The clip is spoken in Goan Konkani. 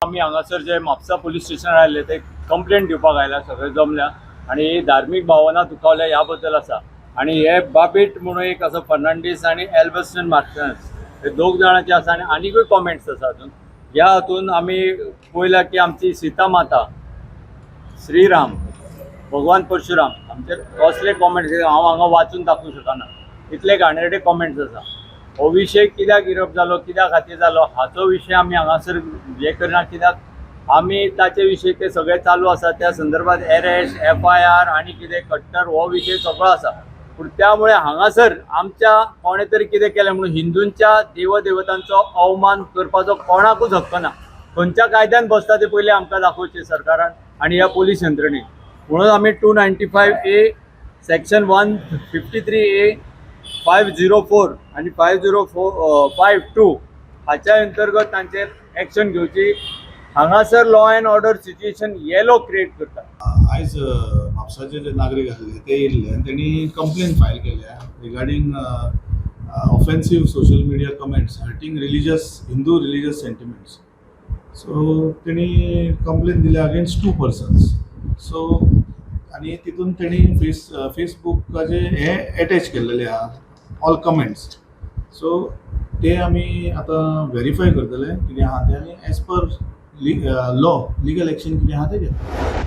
आमी हांगासर जे म्हापसा पुलीस स्टेशनार आयले ते कंप्लेंट दिवपाक आयला, सगळे जमल्या आनी ही धार्मीक भावना दुखावल्या ह्या बद्दल आसा. आनी हे बाबीट म्हणून एक आसा, फर्नांडीस आनी एल्बस्टन मार्टिनस हे दोग जाणांचे आसा आनी आनीकूय कॉमेंट्स आसा हातून. ह्या हातून आमी पळयला की आमची सीता माता, श्रीराम, भगवान परशुराम आमचेर कसले कॉमेंट्स, हांव हांगा वाचून दाखोवंक शकना, इतले घाणेरडे कॉमेंट्स आसा. हो विशय कित्याक इरप जालो, कित्या खातीर जालो, हाचो विशय आमी हांगासर हे करना, कित्याक आमी ताचे विशय ते सगळे चालू आसा. त्या संदर्भात एरेस्ट, एफआयआर आनी कितें कट्टर हो विशय सगळो आसा. पूण त्यामुळे हांगासर आमच्या कोणें तरी कितें केलें म्हणून हिंदूंच्या देवदेवतांचो अवमान करपाचो कोणाकूच हक्क ना. खंयच्या कायद्यान बसता ते पयलीं आमकां दाखोवचें सरकारान आनी ह्या पोलीस यंत्रणेन. म्हणून आमी 295A, section 153A, 504 आनी 504 52 हाच्या अंतर्गत तांचेर एक्शन घेवची. हांगासर law and order situation yellow create करता. आयज म्हापसाचे जे नागरीक आसले ते येयल्ले आनी तेणी कंप्लेन फायल केल्या regarding offensive social media comments hurting religious Hindu religious sentiments. So तेणी कंप्लेन दिल्या अगेन्स्ट टू पर्सन्स. सो आनी तितून तेणी फेसबुकाचे हे एटॅच केल्लेले आहा, ऑल कमेंट्स. सो ते आमी आतां व्हेरीफाय करतले कितें आहा तें आनी as per law legal action कितें आहा तें घेतले.